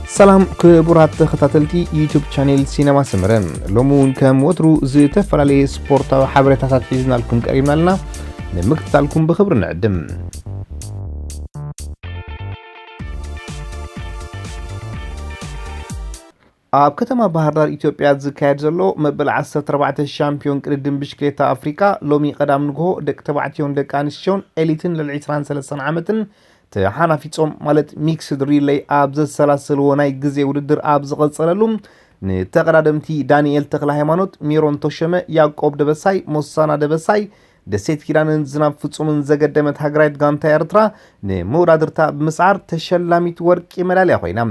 ሰላም ክቡራት ተኸታተልቲ ዩቱብ ቻኔል ሲነማ ሰመረ፣ ሎሚ እውን ከም ወትሩ ዝተፈላለየ ስፖርታዊ ሓበሬታታት ሒዝናልኩም ቀሪብና ኣለና። ንምክትታልኩም ብኽብሪ ንዕድም። ኣብ ከተማ ባህር ዳር ኢትዮጵያ ዝካየድ ዘሎ መበል ዓሰርተ ኣርባዕተ ሻምፒዮን ቅድድም ብሽክሌታ ኣፍሪቃ ሎሚ ቀዳም ንግሆ ደቂ ተባዕትዮን ደቂ ኣንስትዮን ኤሊትን ልዕሊ ዕስራን ሰለስተን ዓመትን ተሓናፊጾም፣ ማለት ሚክስድ ሪሌይ ኣብ ዘሰላሰልዎ ናይ ግዜ ውድድር ኣብ ዝቐጸለሉ፣ ንተቐዳደምቲ ዳንኤል ተኽለ ሃይማኖት፣ ሜሮን ተሾመ፣ ያዕቆብ ደበሳይ፣ ሞሳና ደበሳይ፣ ደሴት ኪዳንን ዝናብ ፍጹምን ዘገደመት ሃገራዊት ጋንታ ኤርትራ ንመወዳድርታ ብምስዓር ተሸላሚት ወርቂ መዳልያ ኮይና።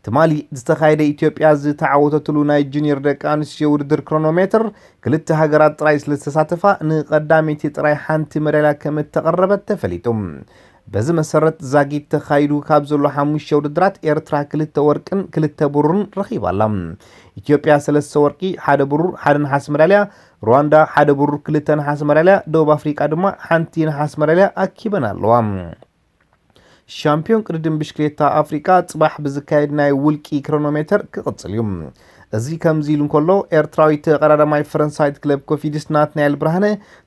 ትማሊ ዝተኻየደ ኢትዮጵያ ዝተዓወተትሉ ናይ ጁኒየር ደቂ ኣንስትዮ ውድድር ክሮኖሜትር ክልተ ሃገራት ጥራይ ስለ ዝተሳተፋ ንቐዳመይቲ ጥራይ ሓንቲ መዳልያ ከም እተቐረበት ተፈሊጡ። በዚ መሰረት ዛጊት ተኻይዱ ካብ ዘሎ ሓሙሽተ ውድድራት ኤርትራ ክልተ ወርቅን ክልተ ብሩርን ረኺባ ኣላ። ኢትዮጵያ ሰለስተ ወርቂ፣ ሓደ ብሩር፣ ሓደ ነሓስ መዳልያ፣ ሩዋንዳ ሓደ ብሩር፣ ክልተ ነሓስ መዳልያ፣ ደቡብ ኣፍሪቃ ድማ ሓንቲ ነሓስ መዳልያ ኣኪበን ኣለዋ። ሻምፒዮን ቅድድም ብሽክሌታ ኣፍሪቃ ጽባሕ ብዝካየድ ናይ ውልቂ ክሮኖሜተር ክቕጽል እዩ። እዚ ከምዚ ኢሉ እንከሎ፣ ኤርትራዊ ተቐዳዳማይ ፈረንሳዊት ክለብ ኮፊድስ ናትናኤል ብርሃነ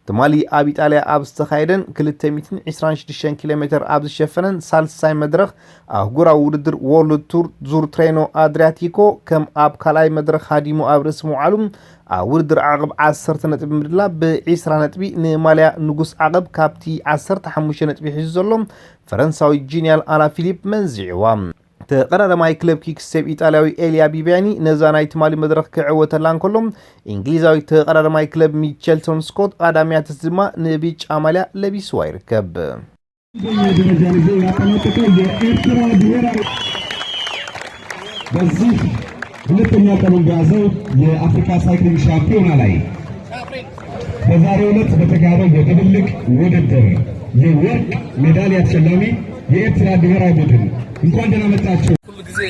ትማሊ ኣብ ኢጣልያ ኣብ ዝተኻየደን ክልተ ሚእትን ዕስራን ሽዱሽተን ኪሎ ሜተር ኣብ ዝሸፈነን ሳልሳይ መድረኽ ኣህጉራዊ ውድድር ወርልድ ቱር ዙር ትሬኖ ኣድሪያቲኮ ከም ኣብ ካልኣይ መድረኽ ሃዲሙ ኣብ ርእሲ ምውዓሉ፣ ኣብ ውድድር ዓቐብ ዓሰርተ ነጥቢ ምድላ ብዕስራ ነጥቢ ንማልያ ንጉስ ዓቐብ ካብቲ ዓሰርተ ሓሙሽተ ነጥቢ ሒዙ ዘሎ ፈረንሳዊ ጂንያል ኣላ ፊሊፕ መንዚዕዋ። ተቐዳዳማይ ክለብ ኪክስቴፕ ኢጣልያዊ ኤልያ ቢቢያኒ ነዛ ናይ ትማሊ መድረኽ ክዕወተላ እንከሎ፣ እንግሊዛዊ ተቐዳዳማይ ክለብ ሚቸልቶን ስኮት ኣዳም ያትስ ድማ ንቢጫ ማልያ ለቢስዋ ይርከብ። ደረጃ ይዞ ያጠናቀቀ የኤርትራ ብሔራዊ በዚህ ሁለተኛ ቀኑን በያዘው የአፍሪካ ሳይክሊንግ ሻምፒዮና ላይ በዛሬው ዕለት በተካሄደው የድብልቅ ውድድር የወርቅ ሜዳሊያ ተሸላሚ የኤርትራ ብሔራዊ ቡድን። እንኳን ደህና መጣችሁ። ኩሉ ግዜ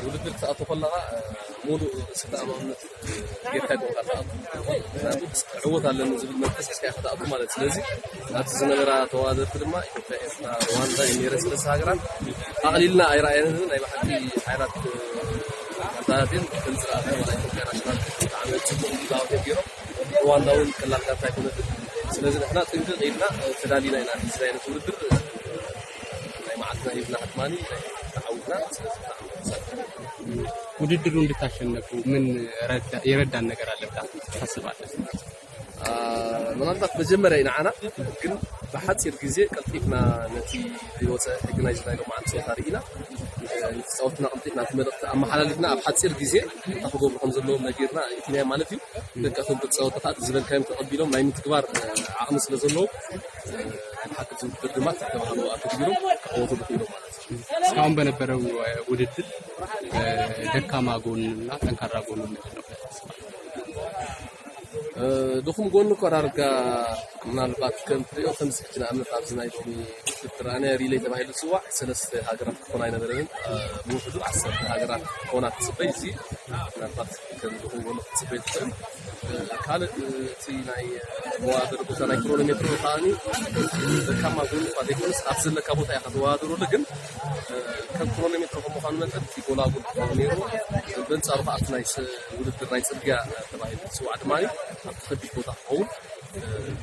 ውድድር ክትኣቱ ከለኻ ሙሉእ ርእሰ ተኣማምነት ጌርካ ዲኻ ትኣቱ። ምክንያቱ ዕወት ኣለኒ ዝብል መንፈስ ሒዝካ ኢኻ ትኣቱ ማለት እዩ። ስለዚ ኣብቲ ዝነበራ ተወዳደርቲ ድማ ኢትዮጵያ፣ ኤርትራ፣ ሩዋንዳ፣ ኤሚሬትስ፣ ሰለስተ ሃገራት ኣቕሊልና ኣይረኣየንን። ናይ ብሓቂ ሓይላት ኣዳላትን ከምዚ ረኣናዮ ዋላ ኢትዮጵያ ናሽናል ብጣዕሚ ጽቡቕ ዲላወት እዮም ገይሮም። ሩዋንዳ እውን ቀላል ጋንታ ኣይኮነትን። ስለዚ ንሕና ጥንቅቕ ኢልና ተዳሊና ኢና እዚ ዓይነት ውድድር ናይ መዓልትና ሂብና ሕትማኒ ተዓዊትና። ስለዚ ብጣዕሚ ተሳቲፍና። ውድድሩ እንድታሸነፉ ምን ረዳ- የረዳን ነገር ኣለብዳ ታስባለህ? ምናልባት መጀመርያ ኢና ዓና ግን ብሓፂር ግዜ ቀልጢፍና ነቲ ዝወፀ ሕጊ ናይ ዝናይ ሎማዓንቲ ፀወታ ርኢና ንተፃወትና ቀልጢፍና እቲ መልእክቲ ኣመሓላሊፍና ኣብ ሓፂር ግዜ እንታይ ክገብሩ ከም ዘለዎም ነጊርና እቲናዮ ማለት እዩ። ደቂ ኣቶም ብፃወታ ከዓ ዝበልካዮም ተቐቢሎም ናይ ምትግባር ዓቕሚ ስለ ዘለዎም ሓቂ ዝውድድር ድማ ተባህሎ ኣተግቢሮም ክዕወቱ ክኢሎም ማለት እዩ። እስካሁን በነበረው ውድድር ደካማ ጎንና ጠንካራ ጎኑ ምንድን ነው? ድኹም ጎኑ እኳ ዳርጋ ምናልባት ከም ትሪኦ ከምዚ ሕጂ ንኣብነት ኣብዚ ናይ ሎሚ ውድድር ኣነ ሪሌይ ተባሂሉ ዝፅዋዕ ሰለስተ ሃገራት ክኾን ኣይነበረንን። ብውሕዱ ዓሰርተ ሃገራት ክኾና ትፅበይ። እዚ ምናልባት ከም ድኹም ጎኑ ክትፅበይ ትኽእል። ካልእ እቲ ናይ መዋደሪ ቦታ ናይ ክሮኖሜትሮ ከዓኒ ደካማ ጎኑ እኳ ዘይኮነስ ኣብ ዘለካ ቦታ ኢኻ ትወዳደረሉ። ግን ከም ክሮኖሜትሮ ከም ምዃኑ መጠን እቲ ጎላጉል ክኸውን ነይርዎ። በንጻሩ ከዓ ኣብቲ ናይ ውድድር ናይ ፅርግያ ተባሂሉ ዝፅዋዕ ድማ ኣብቲ ከቢድ ቦታ ክኸውን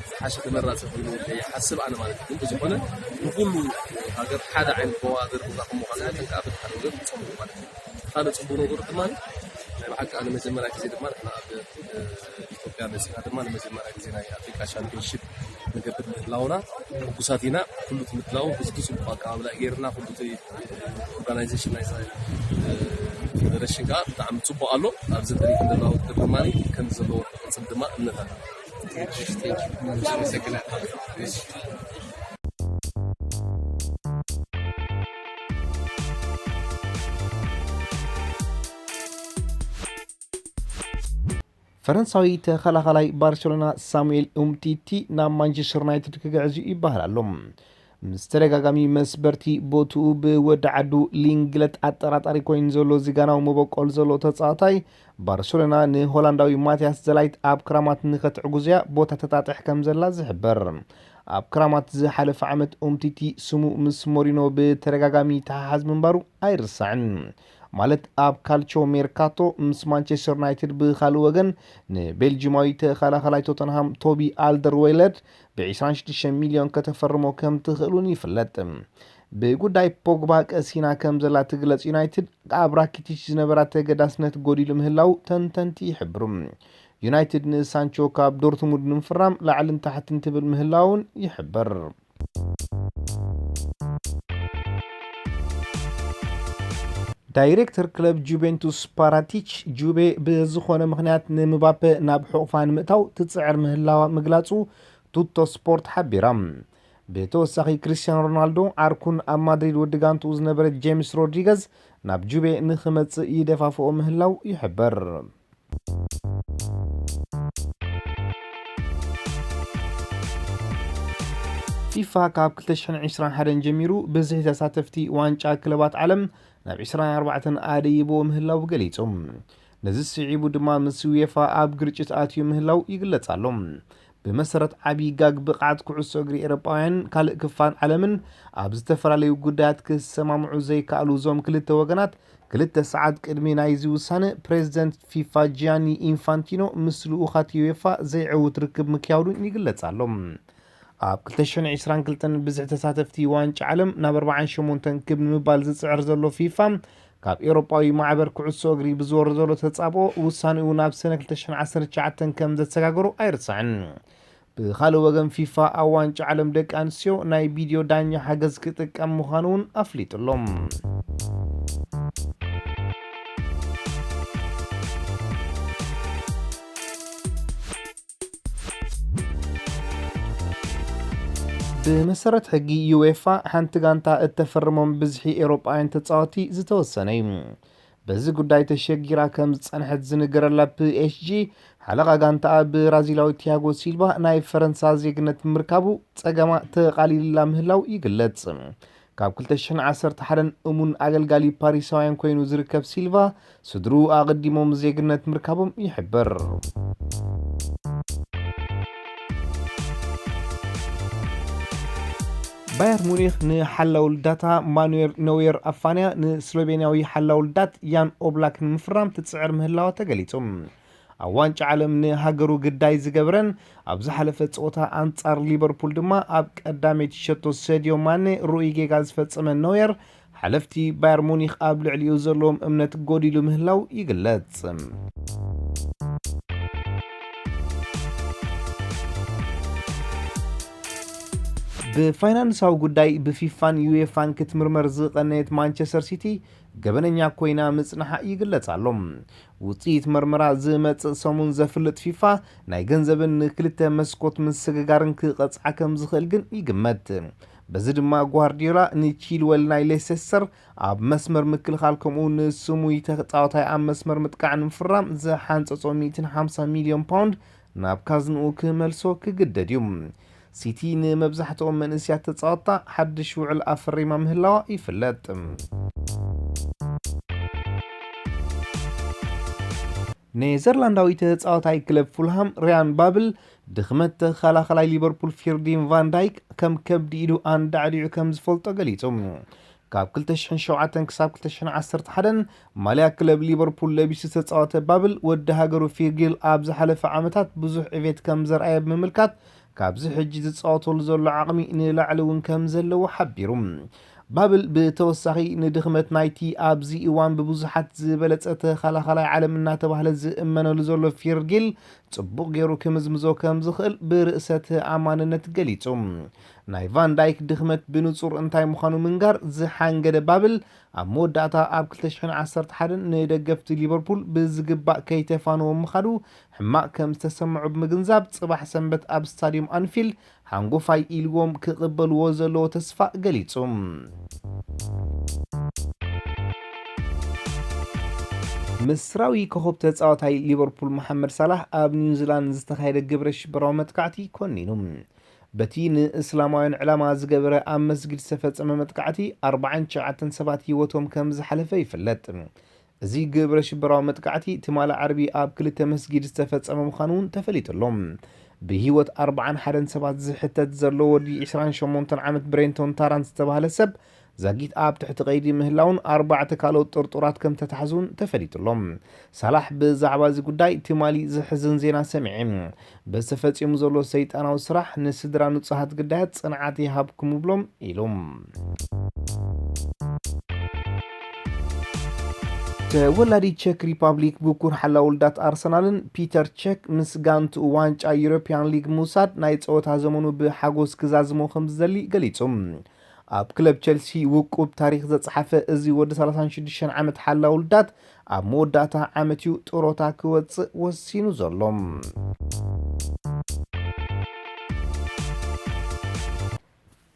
ዝሓሸ ተመራፂ ኮይኑ ይሓስብ ኣነ ማለት እዩ። ግን ብዝኾነ ንኩሉ ሃገር ሓደ ዓይነት መዋደሪ ቦታ ከም ምዃኑ መጠን ከዓ በቲ ሓደ ወገን ክፀውዑ ማለት እዩ። ካልእ ፅቡቅ ነገሩ ድማ ናይ ብሓቂ ኣነ መጀመርያ ግዜ ድማ ንሕና ኣብ ኢትዮጵያ መፂና ድማ ንመጀመርያ ግዜ ናይ ኣፍሪካ ሻምፒዮንሺፕ ንገብር ምህላውና ሕጉሳት ኢና። ኩሉ እቲ ምድላው ብዝግፁ ብቋንቋ ኣበላእ ገይርና ኩሉ እቲ ኦርጋናይዜሽን ናይ ፌደሬሽን ከዓ ብጣዕሚ ፅቡቅ ኣሎ። ኣብዚ ትሪኢት ዘለዋ ውድድር ድማ ከም ዘለዎ ክቅፅል ድማ እምነት ኣሎ። ፈረንሳዊ ተኸላኻላይ ባርሴሎና ሳሙኤል ኡምቲቲ ናብ ማንቸስተር ዩናይትድ ክግዕዝ እዩ ይበሃል ኣሎ። ምስ ተደጋጋሚ መስበርቲ ቦትኡ ብወዲ ዓዱ ሊንግለት ኣጠራጣሪ ኮይኑ ዘሎ እዚ ጋናዊ መበቆል ዘሎ ተጻዋታይ፣ ባርሴሎና ንሆላንዳዊ ማቲያስ ደላይት ኣብ ክራማት ንኸትዕጉዝያ ቦታ ተጣጥሕ ከም ዘላ ዝሕበር። ኣብ ክራማት ዝሓለፈ ዓመት ኡምቲቲ ስሙ ምስ ሞሪኖ ብተደጋጋሚ ተሓሓዝ ምንባሩ ኣይርሳዕን። ማለት ኣብ ካልቾ ሜርካቶ ምስ ማንቸስተር ዩናይትድ ብኻልእ ወገን ንቤልጂማዊ ተኸላኸላይ ቶተንሃም ቶቢ ኣልደርዌይለርድ ብ ዕስራን ሽዱሽተን ሚልዮን ከተፈርሞ ከም ትኽእሉን ይፍለጥ። ብጉዳይ ፖግባ ቀሲና ከም ዘላ ትግለጽ ዩናይትድ ኣብ ራኪቲች ዝነበራ ተገዳስነት ጎዲሉ ምህላው ተንተንቲ ይሕብሩ። ዩናይትድ ንሳንቾ ካብ ዶርትሙንድ ንምፍራም ላዕልን ታሕትን ትብል ምህላውን ይሕበር። ዳይሬክተር ክለብ ጁቬንቱስ ፓራቲች ጁቤ ብዝኾነ ምኽንያት ንምባፔ ናብ ሕቑፋ ንምእታው ትጽዕር ምህላዋ ምግላጹ ቱቶ ስፖርት ሓቢራ። ብተወሳኺ ክርስቲያኖ ሮናልዶ ዓርኩን ኣብ ማድሪድ ወዲ ጋንትኡ ዝነበረ ጄምስ ሮድሪገዝ ናብ ጁቤ ንኽመጽእ ይደፋፍኦ ምህላው ይሕበር። ፊፋ ካብ ክልተ ሽሕን ዕስራን ሓደን ጀሚሩ ብዝሒ ተሳተፍቲ ዋንጫ ክለባት ዓለም ናብ ዕስራን ኣርባዕተን ኣደይብዎ ምህላው ገሊጹ። ነዚ ስዒቡ ድማ ምስ ዩኤፋ ኣብ ግርጭት ኣትዩ ምህላው ይግለጽ ኣሎ። ብመሰረት ዓብዪ ጋግ ብቕዓት ኩዕሶ እግሪ ኤሮጳውያን ካልእ ክፋል ዓለምን ኣብ ዝተፈላለዩ ጉዳያት ክሰማምዑ ዘይከኣሉ እዞም ክልተ ወገናት ክልተ ሰዓት ቅድሚ ናይዚ ውሳነ ፕሬዚደንት ፊፋ ጂያኒ ኢንፋንቲኖ ምስ ልኡኻት ዩኤፋ ዘይዕውት ርክብ ምክያዱን ይግለጽ ኣሎ። ኣብ ክልተ ሽሕን ዕስራን ክልተን ብዝሒ ተሳተፍቲ ዋንጫ ዓለም ናብ ኣርባዓን ሸሞንተን ክብ ንምባል ዝጽዕር ዘሎ ፊፋ ካብ ኤውሮጳዊ ማዕበር ኩዕሶ እግሪ ብዝወርድ ዘሎ ተጻብኦ ውሳኔኡ ናብ ሰነ ክልተ ሽሕን ዓሰርተ ትሽዓተን ከም ዘሰጋገሮ ኣይርሳዕን። ብኻልእ ወገን ፊፋ ኣብ ዋንጫ ዓለም ደቂ ኣንስትዮ ናይ ቪድዮ ዳኛ ሓገዝ ክጥቀም ምዃኑ እውን ኣፍሊጡ ኣሎ። ብመሰረት ሕጊ ዩኤፋ ሓንቲ ጋንታ እተፈርሞም ብዝሒ ኤውሮጳውያን ተጻወቲ ዝተወሰነ እዩ። በዚ ጉዳይ ተሸጊራ ከም ዝጸንሐት ዝንገረላ ፒኤስጂ ሓለቓ ጋንታኣ ብራዚላዊ ቲያጎ ሲልቫ ናይ ፈረንሳ ዜግነት ምርካቡ ጸገማ ተቓሊልላ ምህላው ይግለጽ። ካብ ክልተ ሽሕን ዓሰርተ ሓደን እሙን ኣገልጋሊ ፓሪሳውያን ኮይኑ ዝርከብ ሲልቫ ስድርኡ ኣቐዲሞም ዜግነት ምርካቦም ይሕበር። ባየር ሙኒክ ንሓላው ልዳታ ማኑኤል ኖየር ኣፋንያ ንስሎቬንያዊ ሓላው ልዳት ያን ኦብላክ ንምፍራም ትጽዕር ምህላዋ ተገሊጹ። ኣብ ዋንጫ ዓለም ንሃገሩ ግዳይ ዝገብረን ኣብ ዝሓለፈ ጸወታ ኣንጻር ሊቨርፑል ድማ ኣብ ቀዳመይቲ ሸቶ ሰድዮ ማኔ ርኡይ ጌጋ ዝፈጸመ ኖየር ሓለፍቲ ባየር ሙኒክ ኣብ ልዕሊኡ ዘለዎም እምነት ጎዲሉ ምህላው ይግለጽ። ብፋይናንሳዊ ጉዳይ ብፊፋን ዩኤፋን ክትምርመር ዝቐነየት ማንቸስተር ሲቲ ገበነኛ ኮይና ምጽንሓ ይግለጽ ኣሎ። ውጽኢት መርመራ ዝመጽእ ሰሙን ዘፍልጥ ፊፋ ናይ ገንዘብን ንክልተ መስኮት ምስግጋርን ክቐጽዓ ከም ዝኽእል ግን ይግመት። በዚ ድማ ጓርዲዮላ ንቺልወል ናይ ሌሴስተር ኣብ መስመር ምክልኻል ከምኡ ንስሙይ ተጻዋታይ ኣብ መስመር ምጥቃዕ ንምፍራም ዝሓንጸጾ ሚእትን ሓምሳ ሚልዮን ፓውንድ ናብ ካዝንኡ ክመልሶ ክግደድ እዩ። ሲቲ ንመብዛሕትኦም መንእስያት ተጻወትታ ሓድሽ ውዕል ኣፈሪማ ምህላዋ ይፍለጥ። ኔዘርላንዳዊ ተጻዋታይ ክለብ ፉልሃም ሪያን ባብል ድኽመት ተኸላኸላይ ሊቨርፑል ፊርዲን ቫን ዳይክ ከም ከብዲ ኢዱ ኣንዳዕዲዑ ከም ዝፈልጦ ገሊጹ። ካብ ክልተ ሽሕን ሸውዓተን ክሳብ ክልተ ሽሕን ዓሰርተ ሓደን ማልያ ክለብ ሊቨርፑል ለቢሱ ዝተጻወተ ባብል ወዲ ሃገሩ ፊርጊል ኣብ ዝሓለፈ ዓመታት ብዙሕ ዕቤት ከም ዘርኣየ ብምምልካት ካብዚ ሕጂ ዝጻወተሉ ዘሎ ዓቕሚ ንላዕሊ እውን ከም ዘለዎ ሓቢሩ። ባብል ብተወሳኺ ንድኽመት ናይቲ ኣብዚ እዋን ብብዙሓት ዝበለጸ ተኸላኻላይ ዓለም እናተባህለ ዝእመነሉ ዘሎ ፊርጊል ጽቡቕ ገይሩ ክምዝምዞ ከም ዝኽእል ብርእሰ ተኣማንነት ገሊጹ። ናይ ቫን ዳይክ ድኽመት ብንጹር እንታይ ምዃኑ ምንጋር ዝሓንገደ ባብል ኣብ መወዳእታ ኣብ ክልተ ሽሕን ዓሰርተ ሓደን ንደገፍቲ ሊቨርፑል ብዝግባእ ከይተፋነዎም ምኻዱ ሕማቕ ከም ዝተሰምዖ ብምግንዛብ ጽባሕ ሰንበት ኣብ ስታድዮም ኣንፊልድ ሓንጎፋይ ኢልዎም ክቕበልዎ ዘለዎ ተስፋ ገሊጹ። ምስራዊ ኮኸብ ተጻዋታይ ሊቨርፑል መሓመድ ሳላህ ኣብ ኒውዚላንድ ዝተኻየደ ግብረ ሽበራዊ መጥቃዕቲ ኮኒኑ። በቲ ንእስላማውያን ዕላማ ዝገበረ ኣብ መስጊድ ዝተፈጸመ መጥቃዕቲ ኣርባዓን ትሽዓተን ሰባት ህይወቶም ከም ዝሓለፈ ይፍለጥ። እዚ ግብረ ሽበራዊ መጥቃዕቲ ትማሊ ዓርቢ ኣብ ክልተ መስጊድ ዝተፈጸመ ምዃኑ እውን ተፈሊጡ ኣሎ። ብህይወት ኣርባዓን ሓደን ሰባት ዝሕተት ዘሎ ወዲ ዕስራን ሸሞንተን ዓመት ብሬንቶን ታራንት ዝተባህለ ሰብ ዛጊት ኣብ ትሕቲ ቀይዲ ምህላውን ኣርባዕተ ካልኦት ጥርጡራት ከም ተታሕዙን ተፈሊጡሎም። ሳላሕ ብዛዕባ እዚ ጉዳይ ትማሊ ዘሕዝን ዜና ሰሚዐ። በዚ ተፈጺሙ ዘሎ ሰይጣናዊ ስራሕ ንስድራ ንጹሃት ግዳያት ጽንዓት ይሃብኩም እብሎም ኢሉ። ተወላዲ ቸክ ሪፓብሊክ ብኩር ሓላው ውልዳት ኣርሰናልን ፒተር ቸክ ምስ ጋንትኡ ዋንጫ ዩሮፒያን ሊግ ምውሳድ ናይ ጸወታ ዘመኑ ብሓጎስ ክዛዝሞ ከም ዝደሊ ገሊጹ። ኣብ ክለብ ቸልሲ ውቁብ ታሪኽ ዘጽሓፈ እዚ ወዲ ሰላሳን ሽዱሽተን ዓመት ሓላው ውልዳት ኣብ መወዳእታ ዓመት እዩ ጥሮታ ክወጽእ ወሲኑ ዘሎ።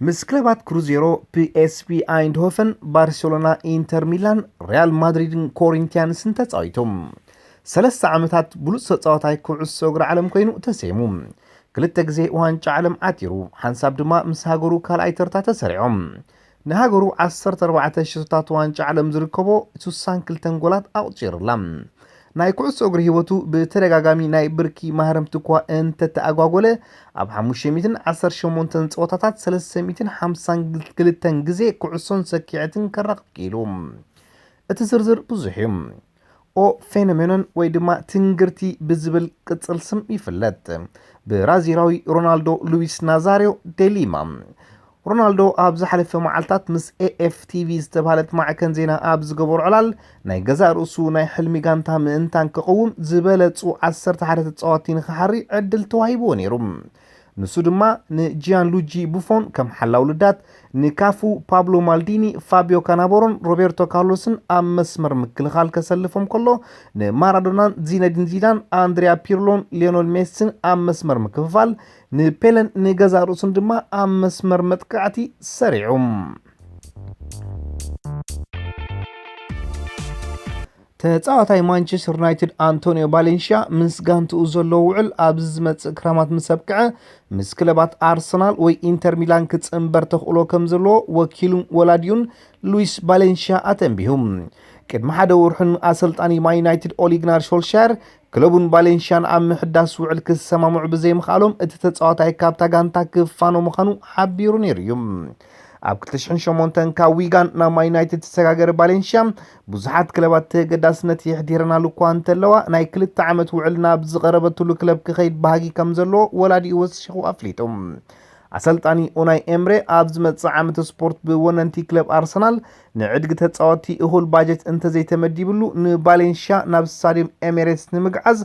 ምስ ክለባት ክሩዜሮ፣ ፒኤስቪ ኣይንድሆፈን፣ ባርሴሎና፣ ኢንተር ሚላን፣ ሪያል ማድሪድን ኮሪንቲያንስን ተጻዊቶም። ሰለስተ ዓመታት ብሉጽ ተጻዋታይ ኩዕሶ እግሪ ዓለም ኮይኑ ተሰይሙ። ክልተ ግዜ ዋንጫ ዓለም ዓቲሩ፣ ሓንሳብ ድማ ምስ ሃገሩ ካልኣይ ተርታ ተሰሪዖም። ንሃገሩ ዓሰርተ ኣርባዕተ ሽቶታት ዋንጫ ዓለም ዝርከቦ ሱሳን ክልተን ጎላት ኣቑጺሩላ። ናይ ኩዕሶ እግሪ ህይወቱ ብተደጋጋሚ ናይ ብርኪ ማህረምቲ እኳ እንተተኣጓጎለ፣ ኣብ ሓሙሽተ ሚእትን ዓሰርተ ሸሞንተን ጸወታታት ሰለስተ ሚእትን ሓምሳን ክልተን ግዜ ኩዕሶን ሰኪዐትን ከራኽብ ክኢሉ። እቲ ዝርዝር ብዙሕ እዩ። ኦ ፌኖሜኖን ወይ ድማ ትንግርቲ ብዝብል ቅጽል ስም ይፍለጥ። ብራዚላዊ ሮናልዶ ሉዊስ ናዛሪዮ ዴሊማ። ሮናልዶ ኣብ ዝሓለፈ መዓልታት ምስ ኤኤፍቲቪ ዝተባህለት ማዕከን ዜና ኣብ ዝገበሮ ዕላል፣ ናይ ገዛእ ርእሱ ናይ ሕልሚ ጋንታ ምእንታን ክቕውም ዝበለጹ ዓሰርተ ሓደ ተጻወትቲ ንኽሓሪ ዕድል ተዋሂብዎ ነይሩ። ንሱ ድማ ንጂያንሉጂ ቡፎን ከም ሓላው ልዳት፣ ንካፉ፣ ፓብሎ ማልዲኒ፣ ፋቢዮ ካናቦሮን ሮቤርቶ ካርሎስን ኣብ መስመር ምክልኻል ከሰልፎም ከሎ፣ ንማራዶናን ዚነዲን ዚዳን፣ ኣንድሪያ ፒርሎን ሊዮኖል ሜሲን ኣብ መስመር ምክፍፋል፣ ንፔለን ንገዛእ ርእሱን ድማ ኣብ መስመር መጥቃዕቲ ሰሪዑ። ተጻዋታይ ማንቸስተር ዩናይትድ ኣንቶኒዮ ባሌንሽያ ምስ ጋንትኡ ዘለዎ ውዕል ኣብዚ ዝመጽእ ክራማት ምስ ኣብቅዐ፣ ምስ ክለባት ኣርሰናል ወይ ኢንተር ሚላን ክጽንበር ተኽእሎ ከም ዘለዎ ወኪሉን ወላዲኡን ሉዊስ ባሌንሽያ ኣተንቢሁ። ቅድሚ ሓደ ወርሕን ኣሰልጣኒ ማን ዩናይትድ ኦሊግናር ሾልሻየር ክለቡን ባሌንሽያን ኣብ ምሕዳስ ውዕል ክሰማምዑ ብዘይምኽኣሎም፣ እቲ ተጻዋታይ ካብታ ጋንታ ክፋኖ ምዃኑ ሓቢሩ ነይሩ እዩ። ኣብ ክልተ ሽሕን ሸሞንተን ካብ ዊጋን ናብ ማን ዩናይትድ ዝተሰጋገረ ባሌንሽያ፣ ብዙሓት ክለባት ተገዳስነት የሕዲረናሉ እኳ እንተለዋ፣ ናይ ክልተ ዓመት ውዕል ናብ ዝቐረበትሉ ክለብ ክኸይድ ባህጊ ከም ዘለዎ ወላዲኡ ወሲኹ ኣፍሊጡ። ኣሰልጣኒ ኡናይ ኤምሬ ኣብ ዝመጽእ ዓመት ስፖርት ብወነንቲ ክለብ ኣርሰናል ንዕድጊ ተጻወትቲ እኹል ባጀት እንተዘይተመዲብሉ፣ ንባሌንሽያ ናብ ስታድዮም ኤሜሬትስ ንምግዓዝ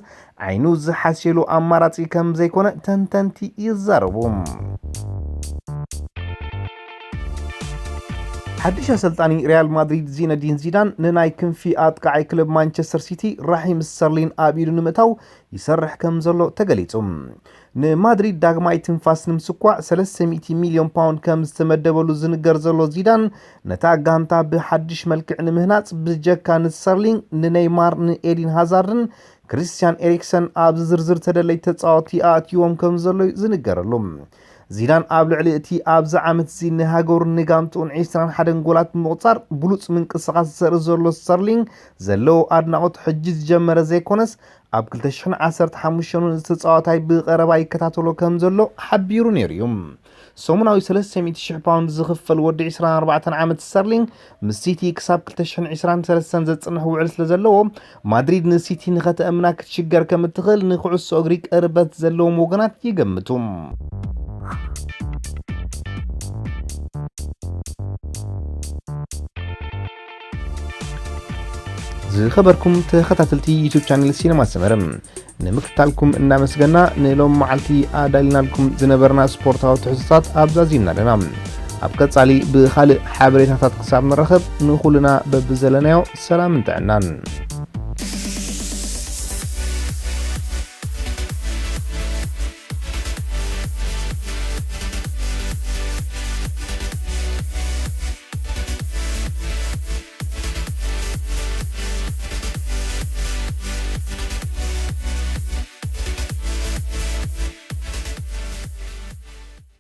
ዓይኑ ዝሓስየሉ ኣማራጺ ከም ዘይኮነ ተንተንቲ ይዛረቡ። ሓድሽ ኣሰልጣኒ ሪያል ማድሪድ ዚነዲን ዚዳን ንናይ ክንፊ ኣጥቃዓይ ክለብ ማንቸስተር ሲቲ ራሒም ስተርሊን ኣብ ኢዱ ንምእታው ይሰርሕ ከም ዘሎ ተገሊጹ። ንማድሪድ ዳግማይ ትንፋስ ንምስኳዕ ሰለስተ ሚእቲ ሚልዮን ፓውንድ ከም ዝተመደበሉ ዝንገር ዘሎ ዚዳን፣ ነታ ጋንታ ብሓድሽ መልክዕ ንምህናጽ ብጀካ ንስተርሊንግ፣ ንኔይማር፣ ንኤዲን ሃዛርድን ክርስቲያን ኤሪክሰን ኣብዚ ዝርዝር ተደለይቲ ተጻወትቲ ኣእትይዎም ከም ዘሎ እዩ ዝንገረሉ። ዚዳን ኣብ ልዕሊ እቲ ኣብዚ ዓመት እዚ ንሃገሩን ንጋንትኡን ዕስራን ሓደን ጎላት ብምቑጻር ብሉጽ ምንቅስቓስ ዘርኢ ዘሎ ስተርሊንግ ዘለዎ ኣድናቖት ሕጂ ዝጀመረ ዘይኮነስ፣ ኣብ ክልተ ሽሕን ዓሰርተ ሓሙሽተን እውን እዚ ተጻዋታይ ብቐረባ ይከታተሎ ከም ዘሎ ሓቢሩ ነይሩ እዩ። ሰሙናዊ ሰለስተ ሚእቲ ሽሕ ፓውንድ ዝኽፈል ወዲ ዕስራን ኣርባዕተን ዓመት ስተርሊንግ ምስ ሲቲ ክሳብ ክልተ ሽሕን ዕስራን ሰለስተን ዘጽንሕ ውዕል ስለ ዘለዎ፣ ማድሪድ ንሲቲ ንኸተእምና ክትሽገር ከም እትኽእል ንኩዕሶ እግሪ ቅርበት ዘለዎም ወገናት ይገምቱ። ዝኸበርኩም ተኸታተልቲ ዩቱብ ቻነል ሲነማ ሰመረ፣ ንምክትታልኩም እናመስገና፣ ንሎም መዓልቲ ኣዳሊናልኩም ዝነበርና ስፖርታዊ ትሕዝቶታት ኣብዛዚምና ኣለና። ኣብ ቀጻሊ ብኻልእ ሓበሬታታት ክሳብ ንራኸብ፣ ንኹልና በብዘለናዮ ሰላምን ጥዕናን።